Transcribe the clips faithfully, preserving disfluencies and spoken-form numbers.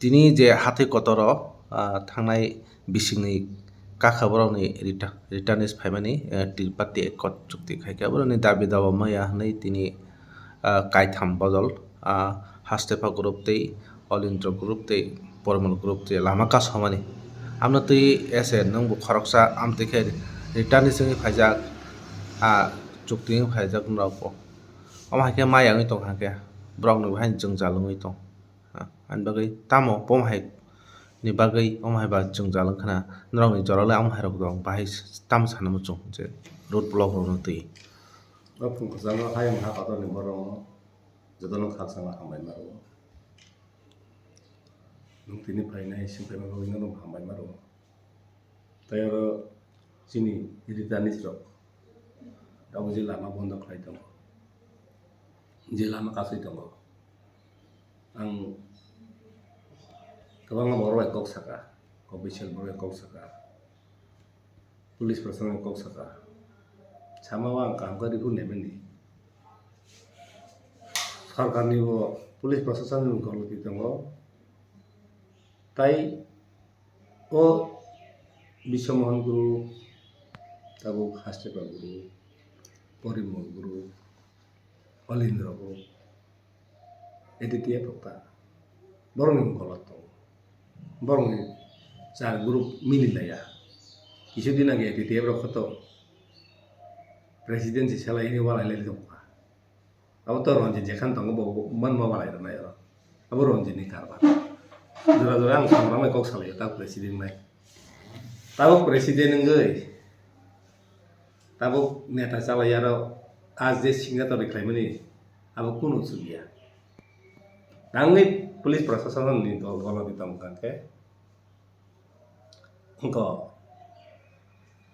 Tini je hathai kotoro, ah, thangnai bisingni kakha borokni reta-, returnees phaimani, eh, tripartite accord chukti khaikha, borokni dabi dawa maya hwnwi tini, ah, kaitham bojol, ah, Hastepha group tei Olindra group tei Porimal group tei lama kasomani. Amno twi ese nwngbo khoroksa amtwi khe returnees wngwi phaijak, ah, chukti wngwi phaijak norokbo. Omo hai khe maya wngwi tong kha khe borokni bo haino jwngjal wngwi tong. Ah, ani bagwi tamo, omo hai ni bagwi omo hai ba jwngjal wngkha na, norokni jora le omo hai rok dong, bahai tamo sana muchung je road block rokno twi. O phung kwchangno hayung ha kotorni borokno jotono khakchangno hambai ma rwo. Nwng tini phainai singpaima bagwi nono hambai ma rwo. Tei oro chini returnees rok abo je lama bondo khlai tongo, je lama kasui tongo, ang kwbangma borok bai kok saka, official borok bai kok saka, police proshashan bai kok saka, sama o ang kaham khe report naimani. Sorkarni bo police proshashan ni goloti tongo, tai o Biswamohan group, tabuk Hastepha group, Porimol group, Olindra group, A D T F rok ta borokni golot tongo, borokni char group mili laiya. Kisu din age A D T F rok to president si salai hini walai lai tongkha. Abo to Ranjit jekhan tongo bo, bo manma walai rwnai oro. Abo Ranjit ni karbar. Jora jora ang samrang bai kok salai tak president nai. Tabuk president wngwi tabuk neta chalai aro a je signature rwkhlaimani abo kunu chukya. Tangwi police proshashan ni dol dol di tong kha khe. Wngkha.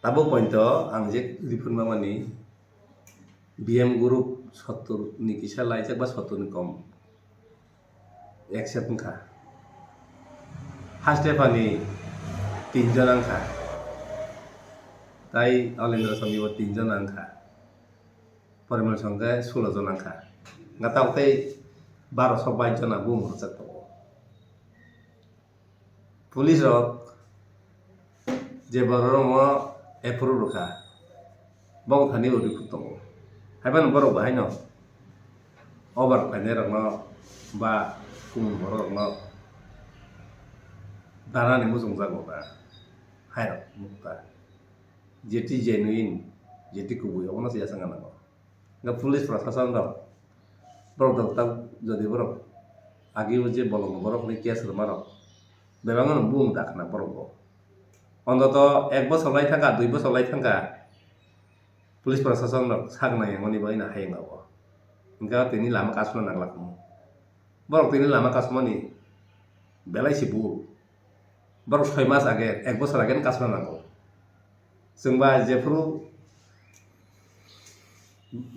Tabuk pointo ang je report mamani B M group sottor ni kisa laijak ba sottor ni kom accept wngkha. Hastepha ni tinjon wngkha. Tai Olendra Sami bo tinjon wngkha. Porimal songkhe sulo jon wngkha. Wngkha tabuk tei baroso bais jona bumung rwjak tongo. Police rok je borok rokno approve rwkha, bong thani uri phut tongo. Haibano borok bo haino over khlainai rokno ba kumung borok rokno danani muchungjago ba hairok nukha. Jeti genuine, jeti kubui obono se yasanga nango. Nga police proshashan rok, borok dok tak jodi borok agi o je bolong borok ni case rwma rok bebak no bung dakna borok bo. Ontoto ek bosor lai thangkha, dui bosor lai thangkha, police proshashan rok sak nai yangmani bagwi no hayung abo. Hingke tini lama kasma nangla kamo. Borok tini lama kasmani belai si bul. Borok soi mas age, ek bosor age no kasma nango. Chwng ba jephuru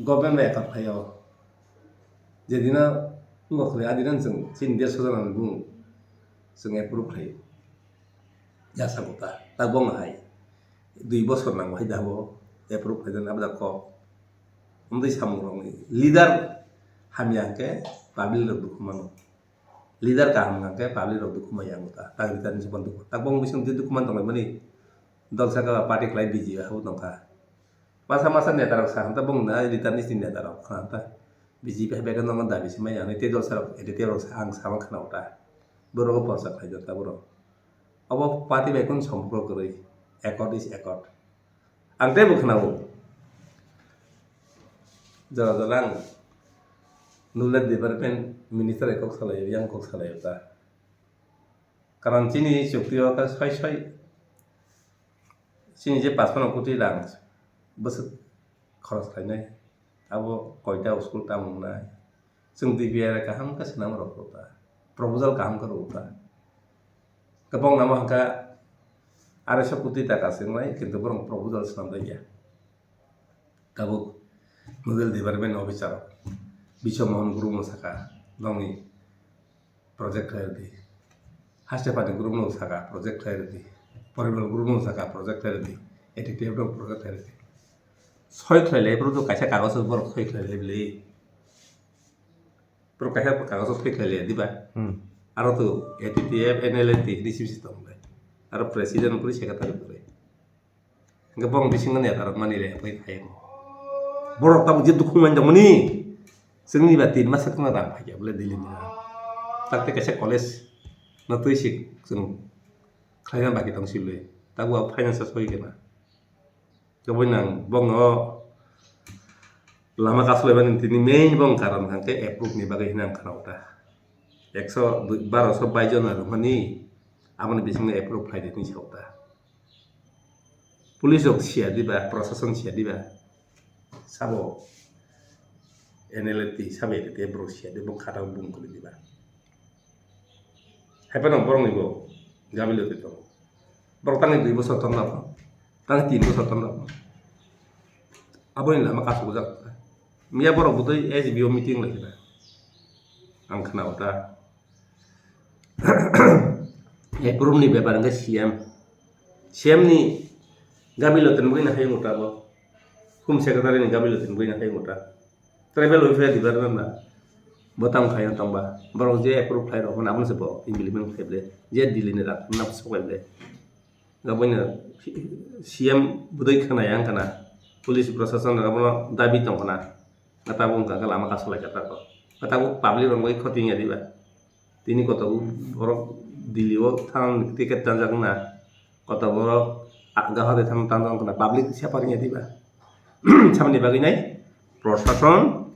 government bai ekot phaio, jedino wngkha khwlai adino chwng chini dersho jona ni bumung chwng approve khlai. Yasa kota, tak bong hai dui bosor nango hai dabo approve khlai dan abda kok. Amtwi samung rokni leader hamya hwnkhe public rok dukhu mano. Leader kaham hwnkhe public rok dukhu maya wngkha. Tak leader ni jibon dukhu. Tak bong bising twi dukhu man tonglaimani. Dol saka party khlai B J P habo tongkha. Masa masa neta rok sa hanta bong na leader ni sini neta rok kha hanta. B J P hai bega nongo dabi se maya hwnwi tei dol sa rok A D T rok sa ang sama khana uta. Borok porsa khlai jata borok. Obo party bai kun sompok kwrwi. Accord is accord. Ang teibo khwnao. Jora jora ang nulai development minister bai kok salaio, yang kok salaio ta. Karon chini chukti o khe soi soi chini je pachpano koti rang bwswk khoros khlainai, abo koita school tamo wngnai. Chwng D P R kaham khe swnam rw ta, proposal kaham khe rw ta. Kwbang namo hwnkha arai so koti taka se wngnai, kintu borok proposal swnam bai ya. Tabuk nodal department officer Biswa Mohan Guru no saka, nokni project khlai rwdi. Hastepha ni group no saka project khlai rwdi. Porimal group no saka project khlai rwdi. A T T F no project khlai rwdi. Soi khlai lai, borok kaisa kagoz borok soi khlai lai bwlwi. Borok kaisa kagoz soi khlai lai diba? Hmm. Aro to A T T F, N L F T, D C B C tong le. Aro president puri secretary puri. Hingke bong bisingo neta rok mani le, pai khai mo. Borok tamo je dukhu man jong mani. Sengni ba tin mas khna rang phai ya, bole Delhi ni. Tak te kaisa college na tui sik seng khlaina baki tong sibole. Tabu finance soi kena. Kabo nang bong o lama kasulai bani tini main bong karon hingke approve ni bagwi hinang khana uta. Ekso dui, baroso baijon aro mani aboni bisingo approve khlai di hinwi sa uta. Police rok siya diba, prosason siya diba, sabo N L F T sabo N L F T borok siya diba, bong khatao bung kuli diba. Hai phano borokni bo gabi lotwi tongo. Borok tangni dui bosor tongna pho, tangni tin bosor tongna pho. Aboni lama kasugujak. Miya borok bwtwi S B O meeting lai khe na. Ang khna uta. Approve ni bepar hwnkhe C M. C M ni gabi lotwi bwkhwina hai uta bo. Home Secretary ni gabi lotwi bwkhwina hai uta. Tribal Welfare Department ba. Bo tamo khaina tongba. Borok je approve khlai rok abono se bo implement khlai ble. Je Delhi ni rak na sok ble. Ga boina C M budai khna yang khna. Police prosason rok abono dabi tong khna. Ga tabuk wngkha khe lama kasu lai kha tako. Ga tabuk public rok bai khoti wngya diba. Tini koto borok Delhi o thang ticket tanjak wngna. Koto borok a-, gahar de thang tanjak wngkha na public se pariya diba. Samni bagwi nai prosason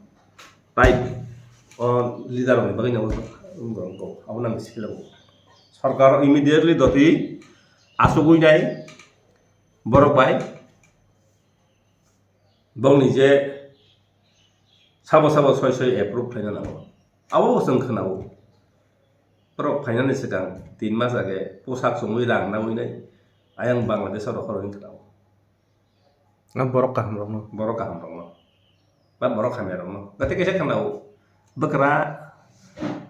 tai o leader rokni bagwi nai wngkha, wngkha, abo nang silago. Sorkar immediately doti asugwi nai borok bai bongni je sabo sabo soi soi approve khlaina nango. Abo bo chwng khwnao. Borok phainani swkang tin mas age posak chumui rang naui nai ayang Bangladesh o rohor hwnwi khwnao. Na borok kaham rokno. Borok kaham rokno. Ba borok hamya rokno. Gate kaisa khwnao. Bwkra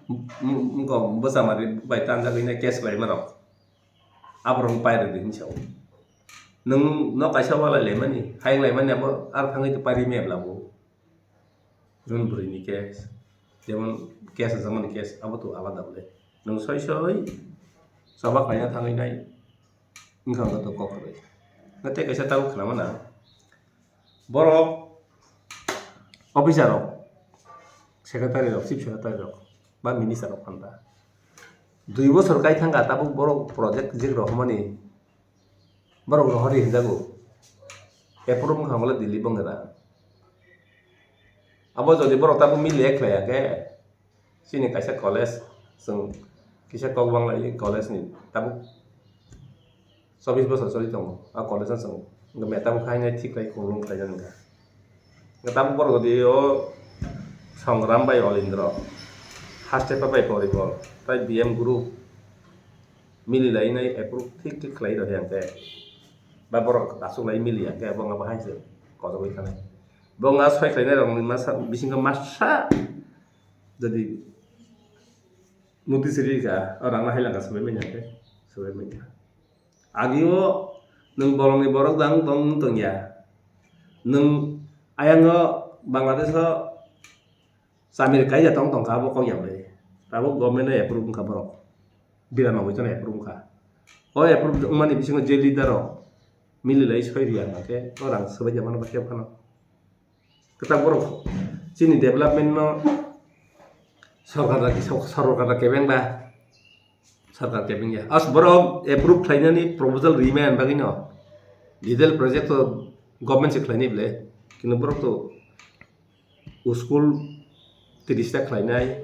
m-, m-, mokol bwchamari bai tanjagwi nai case khlaima rok. Aborok pai rwdi hinwi sao. Nwng no kaisa walai laimani, hayung laimani abo aro thangwi to pari maya bwlabo. Jemon bwrwini case, jemon case wnjakmani case, abo to alada bwle. Nwng soi soi choba khlaina thangwi nai, wngkha hwnba to kok kwrwi. Na tei kaisa tabuk khwnamana, borok officer rok, secretary rok, chief secretary rok, ba minister rok phan ta. Dui bosor kai thangkha tabuk borok project je rohormani, borok rohordi hinjago. Approve wngkha hwnba le Delhi bongni rang. Abo jodi borok tabuk mili khlaiya khe, chini kaisa college, chwng kisa kok bangla college ni tabuk chobbish bosor choli tongo, a college o chwng metam khai nai thik khlai khulum khlai jak wngkha. Tabuk borok jodi o Songram bai Olindro, Hastepa bai Poribol, tai B M group mili lai nai approve thik thik khlai rw yang khe, ba borok aswk lai mili yang khe, bo wngkha bo hai se kojogwi thanai. Bo wngkha soi khlai nai rok ni masa bisingo masa jodi notice rikha, o rang no hai langkha swbai manya khe, swbai manya. Agio nwng bolongni borok jang tong tongya. Nwng ayango Bangladesh o chamir kaija tong tongkha abo kok ya bai. Tabuk government no approve wngkha borok. Bira nogwi chano approve wngkha. O approve wngmani bisingo je leader rok mili lai soi riya hwnkhe o rang swbai ya mano ba khe phano. Kwtal borok chini development no sorkar da, sorkar da kebeng da, sorkar kebeng ya. As borok approve khlainani proposal rimani bagwi no detail project to government se khlainai ble, kintu borok to school tris ta khlainai,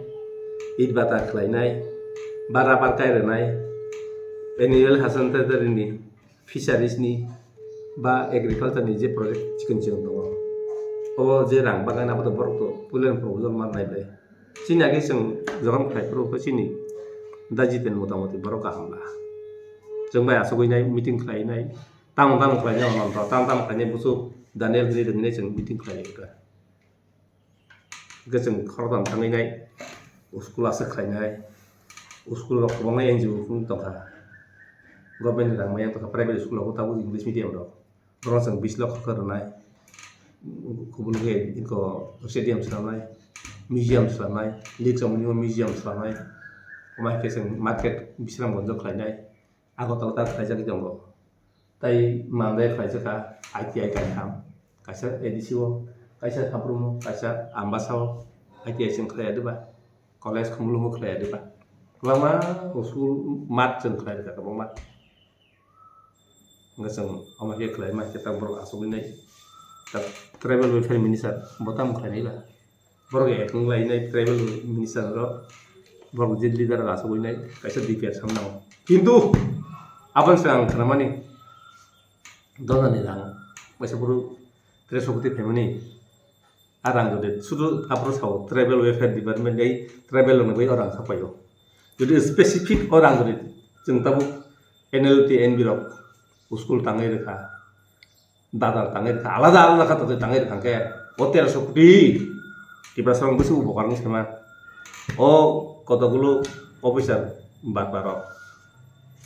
it bata khlainai, ba rubber kai rwnai, annual Hasan Tadari ni fisheries ni ba agriculture ni je project chikon chikon tongo, o je rang bagan abo to borok to puila ni proposal ma nai bai. Chini age chwng jokhon khlai phuru khe chini da Jiten motamoti borok kaham la. Chwng bai asugwi nai meeting khlai nai, tamo tamo khlai nai, tamo tamo khlai nai buchuk Daniel hinwi rwngwi nai chwng meeting khlai nai. Hwnkhe chwng khoroktham thangwi nai, school aswk khlainai, school rok kwbangma N G O phung tongkha, government ni rang maya tongkha, private school rok tabuk English medium rok, borok chwng bish lokho khe rwnai, kubun khe eko stadium swnamnai, museum swnamnai, league rok museum swnamnai, Omo hai khe chwng market Bisramganjo khlainai, Agartala ta khlaijagwi tongo. Tai Mandai khlaijak kha I T I kaitham, kaisa A D C o, kaisa Haprum o, kaisa Ambasa o I T I chwng khlaiya diba, college Khumulwng o khlaiya diba. Kwbangma school math chwng khlai rwkha kwbangma. Hwnkhe chwng omo khe khlai ma khe ta borok achugwi nai. Ta tribal welfare minister bo tamo khlai nai ba? Borok ekong lai nai tribal minister rok, borok je leader rok achugwi nai kaisa D P R sam nango. Kintu aboni se ang khwnamani dona ni rang waisa buru tres koti phaimani. A rang jodi sudu aphuru sao tribal welfare department bai tribal rokni bai o rang sapaio. Jodi specific o rang jodi chwng tabuk N L T, N B rok school tangwi rwkha, dadar tangwi rwkha, alada alada kha totwi tangwi rwkha khe o terosho koti Tiprasa rok bwswk upokar wngwi sema. O kotokgulo officer barbarok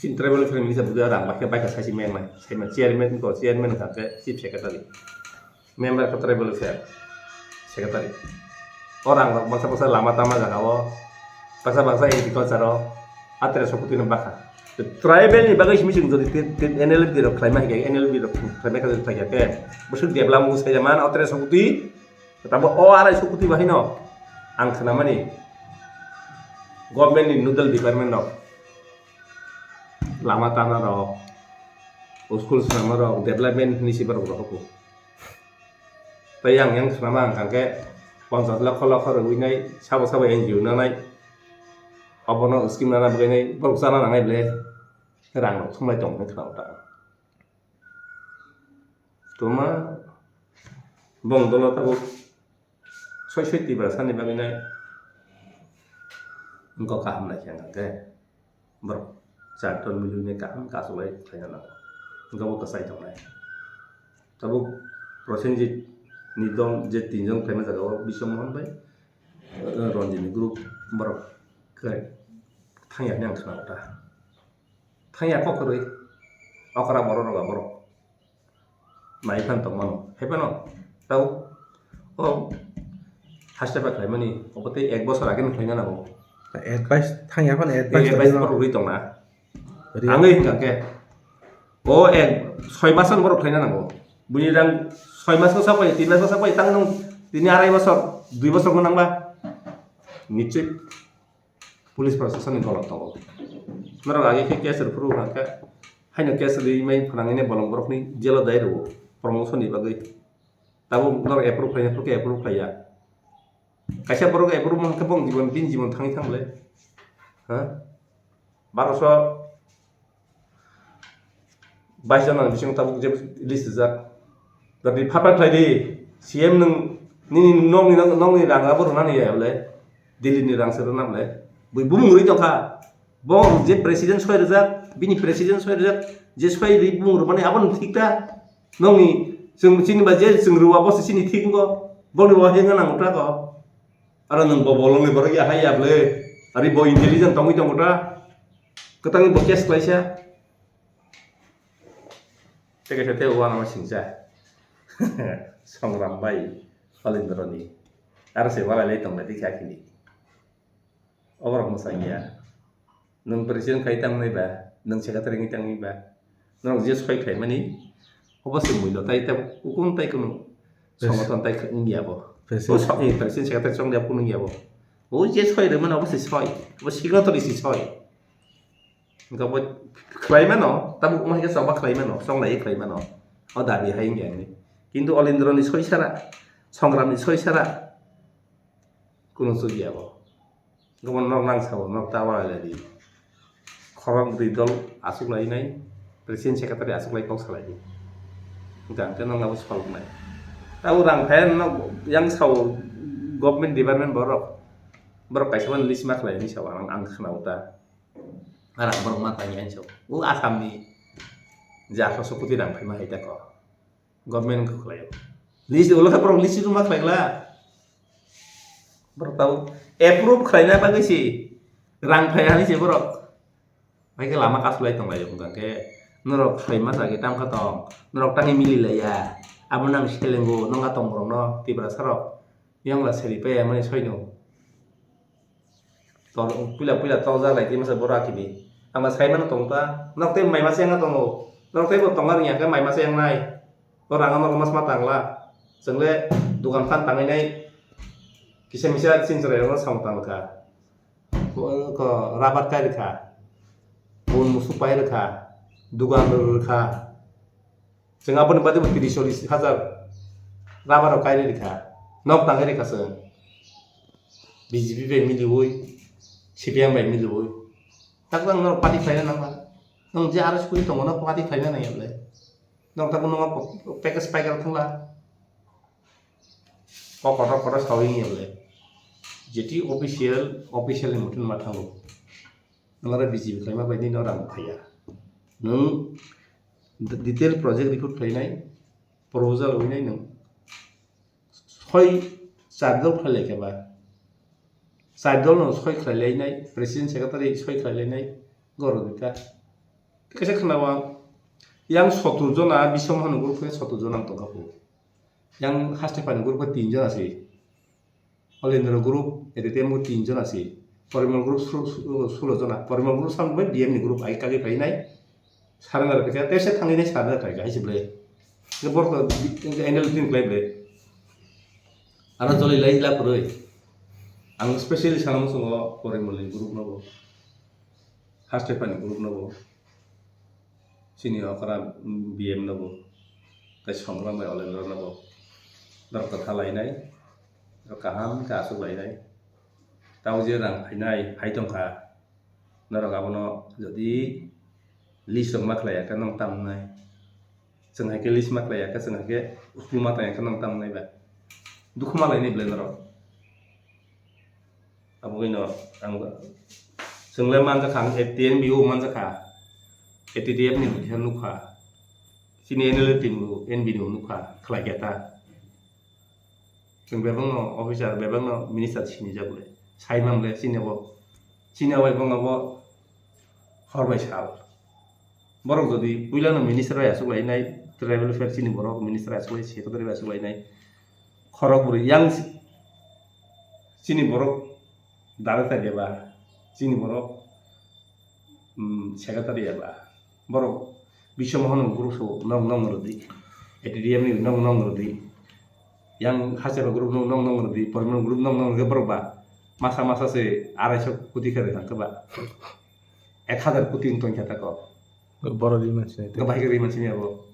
chini tribal welfare minister bwdwi rang bai khe bai kha saisi mengnai, saima chairman ko chairman wngkha khe chief secretary. Member khe tribal welfare secretary. O rang rok baksa baksa lama tama jaga o, baksa baksa agriculture o, a teroso koti no bakha. Tribal ni bagwi simi chwng jodi te, te N L F D rok khlaima hai khe, N L F D rok khlaima khe jodi khlai khe, bwswk develop wng sai man o teroso koti, tamo o arai so koti bahai no ang khwnamani government ni nodal department rok lama tama rok, school swnama rok, development hinwi se borok rok. Tei yang yang khwnama ang kha khe ponchas lakho lakho rwui nai, sabo sabo N G O nanai, obono scheme nana bagwi nai, borok chana nangnai ble rang rok thumlai tong hwnwi khwnao ta. Tuma bong dolo tabuk soi soi Tiprasa ni bagwi nai wngkha kaham nai khe ang khe. Borok char ton milwini kaham kasulai khlaina nango. Wngkha bo kwchai tongnai. Tabuk Prosenjit ni dol je tinjon khlaima jaga o Biswa Mohan bai, eh, Ranjit ni group borok khe thangya hwnwi ang khna kha. Thangya kok kwrwi okra borok roga borok. Nai phan tong mano. Hai phano tau o haste ba khlaimani obo tei ek bosor age no khlaina nango. Advice thang ya phano Tei advice advice rwino. Borok rwi tongna. Ria. Ang oi hwnkha khe o ek soi mas borok khlaina nango. Buini rang soi mas ko sapai, tin mas ko sapai, tang nung tini arai bosor, dui bosor ko nangba. Nichoi. Police proshasonni golok tongo. Norok age khe case rwphuru hwnkha khe, haino case rwi mai phwnangwi bolong borokni jail o dai rwo promotion ni bagwi. Tabuk norok approve khlaina phuru khe approve khlaiya. Kaisa borok approve mankhe bong jibon, bini jibon thangwi thang ble. Ha? Baroso bais jona ni bisingo tabuk je list rijak. Jodi phapra khlai di, C M nwng nini nokni, nokni rang abo rwnani ya bole, Delhi ni rang se rwna bole. Bui bumung rwi tongkha. Bo je president soi rijak, bini president soi rijak, je soi ri bumung rwmani abo no thik ta. Nokni chwng chini ba je chwng rwa bo se chini thik wngkho. Boni bo hengna nango ta ko. Aro nwng bo bolongni borok ya hai ya bole. Ari bo intelligent tongwi tongo ta. Kwtangni bo case klaisa. Tei kaisa tei uanama singcha. Songram bai Holendro ni. Aro se walai lai tong lai tei kha khini. Oborok mwsang ya. Nwng president khai tang nai ba, nwng secretary wngwi tang nai ba. Norok je soi khlai mani, obo se mui no tai ta ukun tai kunu Pres-, songoton tai wngya bo. President. O so-, eh, president secretary chong ya kunu wngya bo. O je soi rwmani obo se soi. Obo signatory se soi. Wngkha bo khlai mano, tabuk wngkha khe choba khlai mano, chonglaiwi khlai mano. O dabi hai wngya hwnwi. Kintu Olindroni soi sara, Songramni soi sara, kunu chukya bo. Wngkha bo norok nang sao, norok ta walai lai di. Khorok bwtwi dol achuk lai nai, president secretary achuk lai kok salai di. Wngkha hwnkhe norok abo solok nai. Tabuk rang phai norok yang sao government department borok, borok kaisa mani list ma khlai hwnwi sao ang, ang khna o ta. Rang borok ma tangya hinwi sao. O Assam ni je athroso koti rang phaima hai ta ko. Government wngkha khlai o. List ulo khe borok list rwma khlai gla. Borok tau approve khlaina bagwi se rang phai hinwi se borok. Hai khe lama kasulai tong lai o hwnkha khe norok khlai ma chagwi tam kha tong. Norok tangwi mili lai ya. Abo nang selengo nokha tong borok no Tiprasa rok. Yang la seri paya mani soino. Tor puila puila tojak lai di masa boro akini. Ang ba sai mano tong ta. Nok tei mai masa yang tongo. Nok tei bo tonga riya ke mai masa yang nai. Bo rang ano mas ma tangla. Chwngle dukan phan tangwi nai. Kisa misa chinchwrai rok no samung tang kha. Ko, ko rabar kai rikha. Bun musuk pai rikha. Dukan rikha. Chwng aboni bade bo tris chollis hajar rabar rok kainwi rikha, nok tangwi rikha chwng. B J P bai miliwi, C P M bai miliwi. Takjak norok party khlaina nangla. Nwng je R S kuri tongo, no party khlaina nangya bwle. Nwng tabuk nwng package paikar thangla. Kok kotor kotor sawi wngya bwle. Jeti official, official ni muchung ma thango. Nwng aro B J P khlaima bai nini rang phaiya. Nwng d-, detail project report khlainai, proposal winai nwng soi char dol khlai laikha ba. Char dol no soi khlai lainai, president secretary soi khlai lainai, goro dita. Kaisa khna ba yang sotur jona, bisong hano group khe sotur jona ang tongkha phu. Yang haste phani group khe tin jona se. All India group, A T T M group tin jona se. Porimal group su-, su-, sulo jona. Porimal group sam bai B M ni group ai kage painai. Surrender paikha, tei se thangwi nai surrender paikha, hai se ble. Ke bor to N L tin klai ble. Aro joli lai la puroi. Ang specially sana musungo Porimal ni group no bo. Haste phani group no bo. Chini okra, mm, B M no bo. Tei Songrang bai Olendra no bo. Norok kwtha lainai. Norok kaham khe aswk lainai. Tamo je rang phainai, phai tongkha. Norok abono jodi list rok ma khlaiya khe nwng tamo wngnai. Chwng hai khe list ma khlaiya khe, chwng hai khe uskul ma tangya khe nwng tamo wngnai ba. Dukhu ma lainai belai norok. Abo bai no ang ba, chwng le manjakha, ang T N B O manjakha, A T T F ni bo kisa nukha, chini N L A team bo N B ni bo nukha, khlai khe ta. Chwng bebak no officer, bebak no minister sinijak le, sai man le chini bo, chini abo bai bo hor bai sal. Borok jodi puila no minister bai aswk lai nai, tribal welfare chini borok minister aswk lai, secretary bai aswk lai nai, khorok bwrwi yang chini borok director eba chini borok, mm, secretary eba borok Biswa Mohan group so nong nong rwdi, A T T F ni nong nong rwdi, yang Hachara group no nong nong rwdi, Porimal group nong nong rwdi borok ba masa masa se arai so koti khe rwkha khe ba ek hazar koti wng tongkha tako. Borok ri mansinai. Bahai khe ri mansinai abo.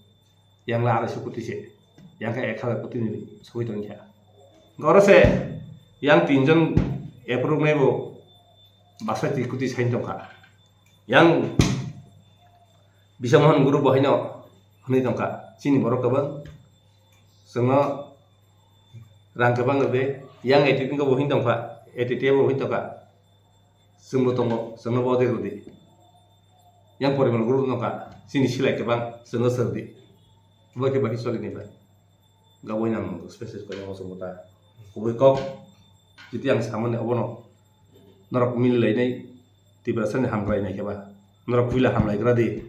Yang le arai so koti se. Yang khe ek hazar koti ni sogwi tong kha. Oro se yang tin jon approve nai bo basai twi koti sai tong kha. Yang Biswa Mohan group bo haino hwnwi tong kha. Chini borok kwbang chwngno rang kwbang rwdi. Yang A T T bo hwnwi tong kha. A T T bo hwnwi tong kha. Chwngbo tongo, chwngno bo de rwdi. Yang Porimal group no kha, chini silai kwbang, chwngno sirdi. Bo khe bahai choli ni bai. Gaboi nang special koi nang chwngbo ta. Kubui kok, jiti ang samani obono. Norok mili lainai, Tiprasa ni hamkrai nai khe ba. Norok puila hamlai gra di.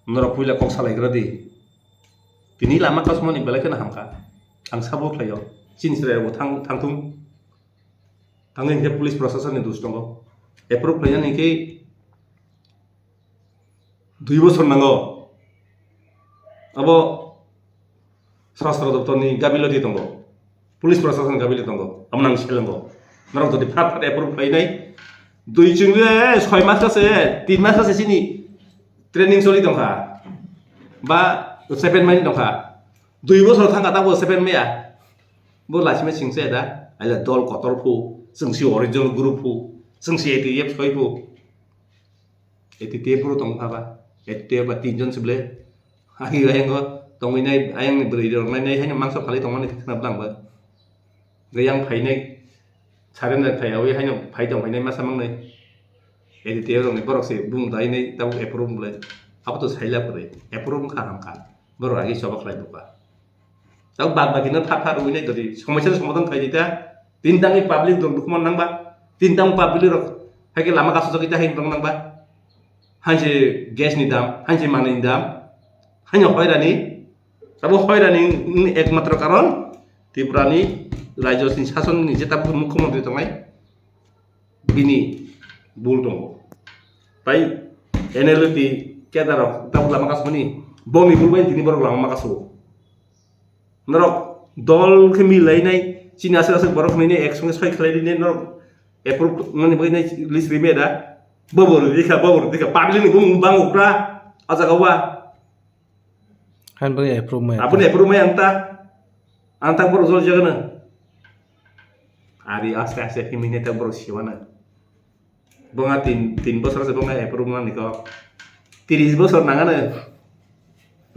Norok puila kok salai gra di. Tini lama kasmani belai kheno hamkha. Ang sabo khlaio. Chini chwrai rokbo thang, thangthung. Tangwi hinkhe police proshasonni dos tongo. Approve khlainani hinkhe dui bosor nango. Abo Swrastra doptorni gabiloti tongo. Police proshasonni gabiloti tongo. Amo nang selengo. Norok jodi phat phat approve khlainai, dui chwngwi soi mas gase, tin mas gase chini training choli tongkha. Ba seven month tongkha. Dui bosor thangkha tabo seven maya. Bo lachima singsa da, aila dol kotor phu, chwng si original group phu, chwng si A T F soi phu. A T F bro tong pha ba, A T F ba tin jon sible. Agi ayang go tongwi nai, ayang ni bwrwi rok nai nai haino mangsa phalwi tongmani khna bwlang ba. Yang phainai, surrender khai awi haino phai tong phainai masa mangnai. A T F rok ni borok se bung dai nai tabuk approve bwle. Abo to saila kwrwi, approve wngkha hamkha. Borok agi choba khlai bukha. Tabuk bad baki no pha pha rwinai dori. Somosya no somadhan khai dita. Tin tangwi public rok dukhuman nangba. Tin tang public rok haike lama kasujagwi ta hai rok nangba. Hanse gas ni dam, hanse manwi ni dam. Haino hoirani. Tabuk hoirani ni ekmatro karon Tripura ni rajyo ni sason ni je tabuk mukhyamantri tongnai. Bini Bul tongo. Tai N L T cadre rok tabuk lama kasmani, bongni bul bai tini borok lama makasu. Norok dol khe milainai, chini aswk aswk borok hinwi ek songe soi khlai rinai norok approve mani bagwi nai list rimai da. Bobo rikha, bobo rikha, public ni bumung bang ukra, o jaga wa. Han bagwi approve mai. Aboni approve mai ang ta. Ang ta borok jol jagana. Ari aste aste himine ta borok siwana. Bonga tin, tin bosor se bonga approve nang niko. Tiris bosor nangano.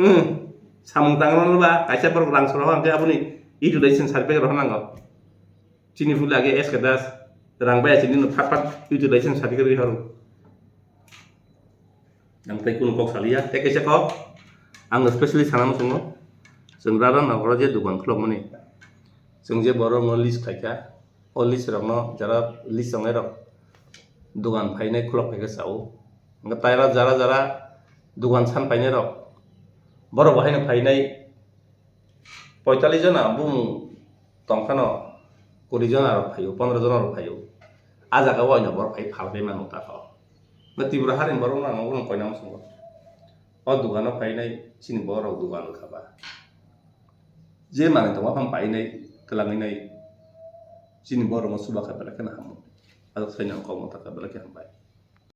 Hmm. Samung tangrano ba, kaisa borok rang soro hangke aboni utilization certificate rohor nango. Chini phule age S K Das, rang bai chini no phat phat utilization certificate ri horo. Ang tei kunu kok saliya, tei kaisa kok, ang specially sana muchungo, chwng rara nokro je dukan khulokmani, chwng je borok no list khaikha, o list rokno jara list tongnai rok dukan phainai khulok phaikha chao, hwnkhe taira jara jara dukan san phainai rok, borok bo haino phainai, poitallis jona bumung tongkhano, kuri jona rok phaio, pondro jona rok phaio. A jaga o oino borok phai phalbai mano ta kho. Na Tripura harini borok no ang obono koina muchungo. O dukano phainai chini borok dukan wngkha ba. Je manwi tongo aphano painai, twlangwi nai chini borok no chuba kha belai kheno hamo. Ajak saino ang kokno ta kha belai khe hambai.